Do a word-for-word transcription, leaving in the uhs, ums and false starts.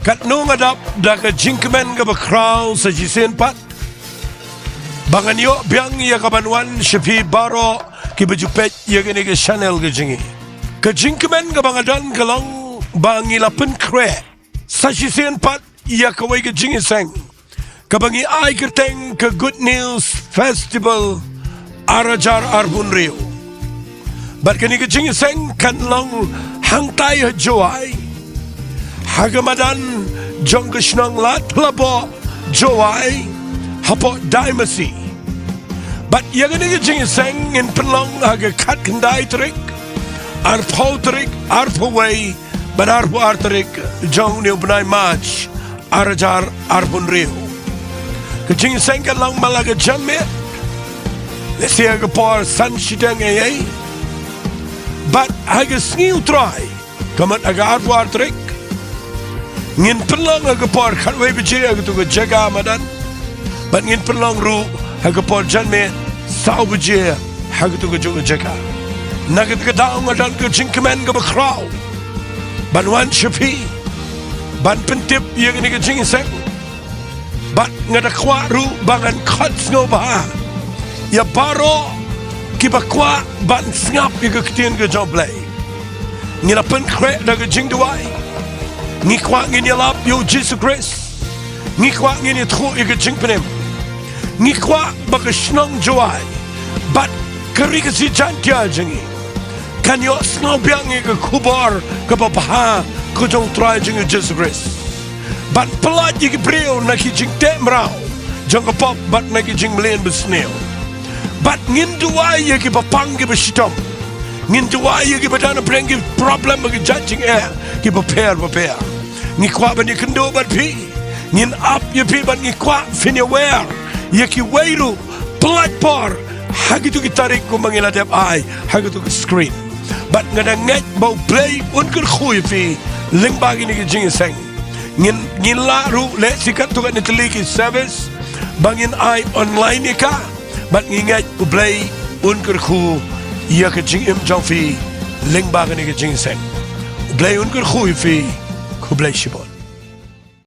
Katno nga dap da ka jingkmen kaba khraw sa shisien pat ba ngan ïoh biang ïa kaban wan sha phi baroh kiba ju peit ïa kane ka channel ka jong ngi. Ka jingkmen kaba nga don ka long ba ngi la pynkhreh sa shisien pat ïa kawei ka jingïaseng kaba ngi ai kyrteng ka Good News Festival ar hajar arphew hynriew. Bad kane ka jingïaseng kan long hangtai ha Jowai, ha ka madan jong ka shnong Ladphlaboh, Jowai, hapoh Daimasie. Bad ïa kane ka jingïaseng ngin pynlong ha ka khatkhyndai tarik, arphew tarik, arphew wei bad arphew ar tarik jong une u bnai March ar hajar arphew hynriew. Ka jingïaseng kan long man la ka janmiet, lehse ha ka por san shiteng eiei. Bad ha ka sngi U Trai, ka mut ha ka arphew ar tarik, ngin pynlong ha ka por khatwei baje ha katu ka jaka madan. Bad ngin pynlong ruh ha ka por janmiet saw baje ha katu ka jaka. Na kata ka daw nga don ka jingkmen kaba khraw ban wan sha phi ban pyntip ïa kane ka jingïaseng. Bad nga da kwah ruh ba ngan khot sngewbha ïa baroh kiba kwah ban sngap ïa ka ktien ka jong U Blei. Ngi la pynkhreh da ka jingduwai. Ngi kwah ngin ïalap ïa U Jisu Khrist. Ngi kwah ngin ïathuh ïa ka jingpynim. Ngi kwah ba ka shnong Jowai bad ka ri Khasi Jaiñtia jong ngi kan ïoh sngewbiang ïa ka khubor kaba bha ka jong U Trai jong ngi U Jisu Khrist. Ban pyllait ïa ki briew na ki jingteh mraw jong ka pop bad na ki jingmlien basniew. Bad ngin duwai ïa kiba pang kiba shitom. Ngin duwai ïa kiba don hapdeng ki problem bad ki jait jingeh kiba pher bapher. Ngi kwah ban ïakynduh bad phi. Ngin ap ïa phi bad ngi kwah phin ïawer ïa kiwei ruh. Pyllait por ha kitu ki tarik kumba ngi la dep ai ha kitu ki screen. Bad nga da ngeit ba U Blei un kyrkhu ïa phi lyngba kine ki jingïaseng. Ngin, ngin lah ruh lehse katto katne tylli ki service ba ngin ai online ïa ka. Bad ngi ngeit U Blei un kyrkhu ïa ka jingim jong phi lyngba kane ka jingïaseng. U Blei un kyrkhu ïa phi. Khublei shibun.